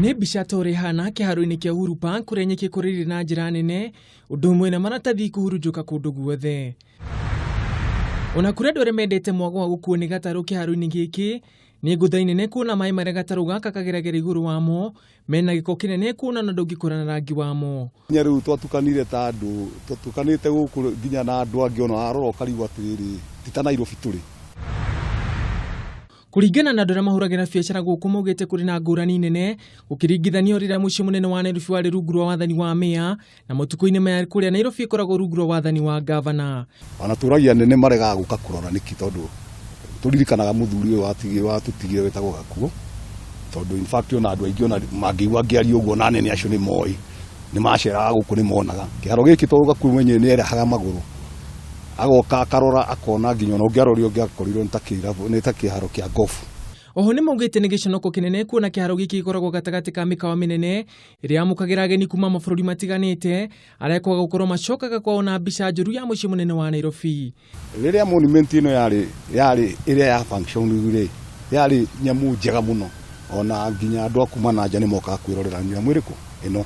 Nĩ mbica ta ũrĩa ĩhana kĩharo-inĩ kĩa Uhuru Park kũrĩa nyeki ĩkũrĩrire na njĩra nene, ũndũ ũmwe na maratathi kũhurunjũka kũndũ guothe. Ona kũrĩ andũ arĩa mendete mwago wa gũkuo nĩ gatarũ kĩharo-inĩ gĩkĩ, nĩ ngũtha nene kuona maĩ marĩa gatarũ gaka kageragera igũrũ wamo mena gĩko kĩnene kuona na ndũngĩkũrana rangi wamo. Nginya rĩu twatukanire ta andũ, twatukanĩte gũkũ nginya na andũ angĩ ona warora ũkarigwo atĩrĩrĩ, ti ta Nairobi tũrĩ. Kũringana na andũ arĩa mahũragĩra biacara gũkũ maugĩte kũrĩ na ngũrani nene gũkĩringithanio rĩrĩa mũciĩ mũnene wa Nairobi warĩ rungu rwa wathani wa mĩa na matukũ-inĩ maya kũrĩa Nairobi ĩkoragwo rungu rwa wathani wa ngavana. Ona tũragia nene maregaga gũka kũrora nĩkĩ, tondũ tũririkanaga mũthuri ũyũ watũtigire wetagwo Gakuo, tondũ in fact ona andũ aingĩ ona mangĩigua ngĩaria ũguo na anene acio nĩ moĩ, nĩ maceraga gũkũ nĩ monaga kĩharo gĩkĩ, tondũ Gakuo mwenyewe nĩ erahaga magũrũ agoka akarora akona nginya ona ũngĩarorire ũngĩakorirwo nĩ ta kĩrabu, nĩ ta kĩharo kĩa golf. Oho nĩ maugĩte nĩ gĩconoko kĩnene kuona kĩharo gĩkĩ gĩkoragwo gatagatĩ ka mĩkawa mĩnene ĩrĩa yamũkagĩra ageni kuma mabũrũri matiganĩte arĩa kwaga gũkorwo macokaga kwao na mbica njũru ya mũciĩ mũnene wa Nairobi. Rĩrĩa monument ĩno yarĩ ĩrĩa ya function rĩ, yarĩ nyamũ njega mũno, ona nginya andũ a kuma na nja nĩ mokaga kwĩrorera nyamũ ĩrĩkũ ĩno.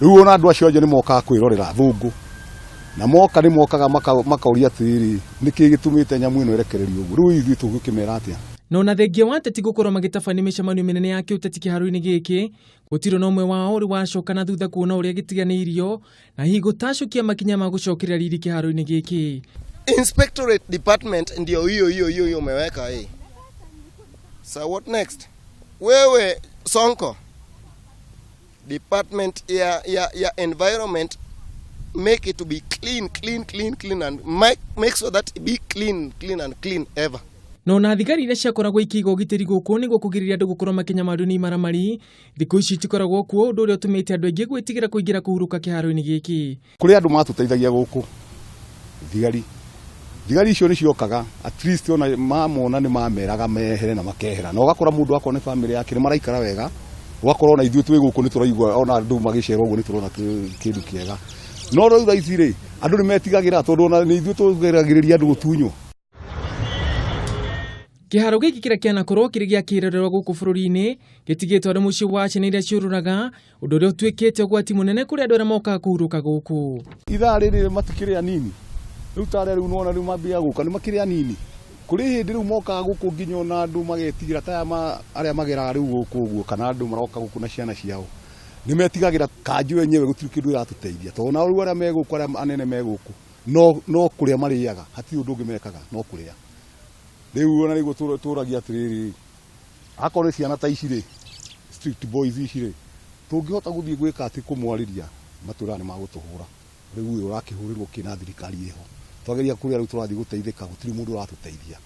Rĩu ona andũ acio a nja nĩ mokaga kwĩrorera athũngũ, na moka nĩ mokaga makoria atĩrĩrĩ, nĩkĩ gĩtũmĩte nyamũ ĩno ĩrekererio ũguo? Rĩu ithuĩ tũgũkĩmera atĩa? Na ona thengia wa ateti gũkorwo magĩtabania mĩcemanio mĩnene ya kĩũteti kĩharo-inĩ gĩkĩ, gũtirĩ na ũmwe wao ũrĩ wacoka na thutha kuona ũrĩa gĩtiganĩirio na hihi gũtacũkia makinya ma gũcokeria riri kĩharo-inĩ gĩkĩ. Inspectorate Department ndio hiyo hiyo hiyo hiyo umeweka hii. So what next? Wewe Sonko, department ya environment, make it to be clean, clean, clean, clean and make so that it be clean, clean and clean ever. Na ona thigari iria ciakoragwo ikĩiga ũgitĩri gũkũ nĩguo kũgirĩrĩria andũ gũkorwo makĩnyamario nĩ imaramari, thikũ ici itikoragwo kuo, ũndũ ũrĩa ũtũmĩte andũ aingĩ gwĩtigĩra kũingĩra kũhurũka kĩharo-inĩ gĩkĩ. Kũrĩ andũ matũteithagia gũkũ, thigari icio nĩ ciokaga, at least ona mamona nĩ mameraga mehere na makehera, na ũgakora mũndũ akorwo nĩ family yake nĩ maraikara wega, ũgakora ona ithuĩ twĩ gũkũ nĩ tũraigua ona andũ magĩcera ũguo nĩ tũrona kĩndũ kĩega. No rĩu thaa ici rĩ, andũ nĩ metigagĩra tondũ ona nĩ ithuĩ tũgeragĩrĩria andũ gũtunywo. Kĩharo gĩkĩ kĩrĩa kĩanakorwo kĩrĩ gĩa kĩrorerwa gũkũ bũrũri-inĩ gĩtigĩtwo arĩ mũciĩ wa ciana iria ciũrũraga, ũndũ ũrĩa ũtuĩkĩte ũgwati mũnene kũrĩ andũ arĩa mokaga kũhurũka gũkũ. Ithaa rĩrĩ matikĩrĩ anini, rĩu tarĩa rĩu nĩwona rĩu mambia gũka nĩ makĩrĩ anini. Kũrĩ hĩndĩ rĩu mokaga gũkũ nginya ona andũ magetigĩra ta aya arĩa mageraga rĩu gũkũ ũguo, kana andũ maroka gũkũ na ciana ciao nĩ metigagĩra. Kanjũ yenyewe gũtirĩ kĩndũ ĩratũteithia, tondũ nao rĩu arĩa me gũkũ, arĩa anene me gũkũ, no kũrĩa marĩaga, hatirĩ ũndũ ũngĩ mekaga no kũrĩa. Rĩu ona nĩguo tũragia atĩrĩrĩ, akorwo nĩ ciana ta ici rĩ, street boys ici rĩ, tũngĩhota gũthiĩ gwĩka atĩ kũmwarĩria matwĩraga nĩ magũtũhũra. Rĩu ũyũ ũrakĩhũrĩrwo kĩ na thirikari ĩho? Twageria kũrĩa rĩu tũrathiĩ gũteithĩka, gũtirĩ mũndũ ũratũteithia.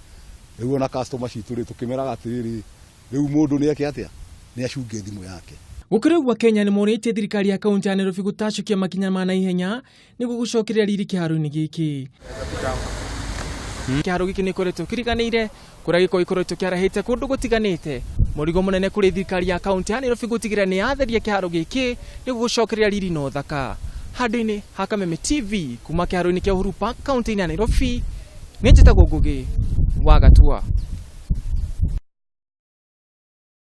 Rĩu ona customer citũ rĩ, tũkĩmeraga atĩrĩrĩ, rĩu mũndũ nĩ eke atĩa? Nĩ acunge thimũ yake. Gũkĩrĩ ũguo, Kenya nĩ morĩtie thirikari ya kaunti ya Nairobi gũtacũkia makinya ma naihenya nĩguo gũcokereria riri kĩharo-inĩ gĩkĩ. Kĩharo gĩkĩ nĩ gĩkoretwo kĩriganĩire kũrĩa gĩko gĩkoretwo kĩarahĩte kũndũ gũtiganĩte, mũrigo mũnene kũrĩ thirikari ya kaunti ya Nairobi gũtigĩrĩra nĩ yatheria kĩharo gĩkĩ nĩguo gũcokereria riri na ũthaka. Handũ-inĩ ha Kameme TV kuma kĩharo-inĩ kĩa Uhuru Park kaunti-inĩ ya Nairobi, nĩ njĩtagwo Ngũgĩ wa Gatua.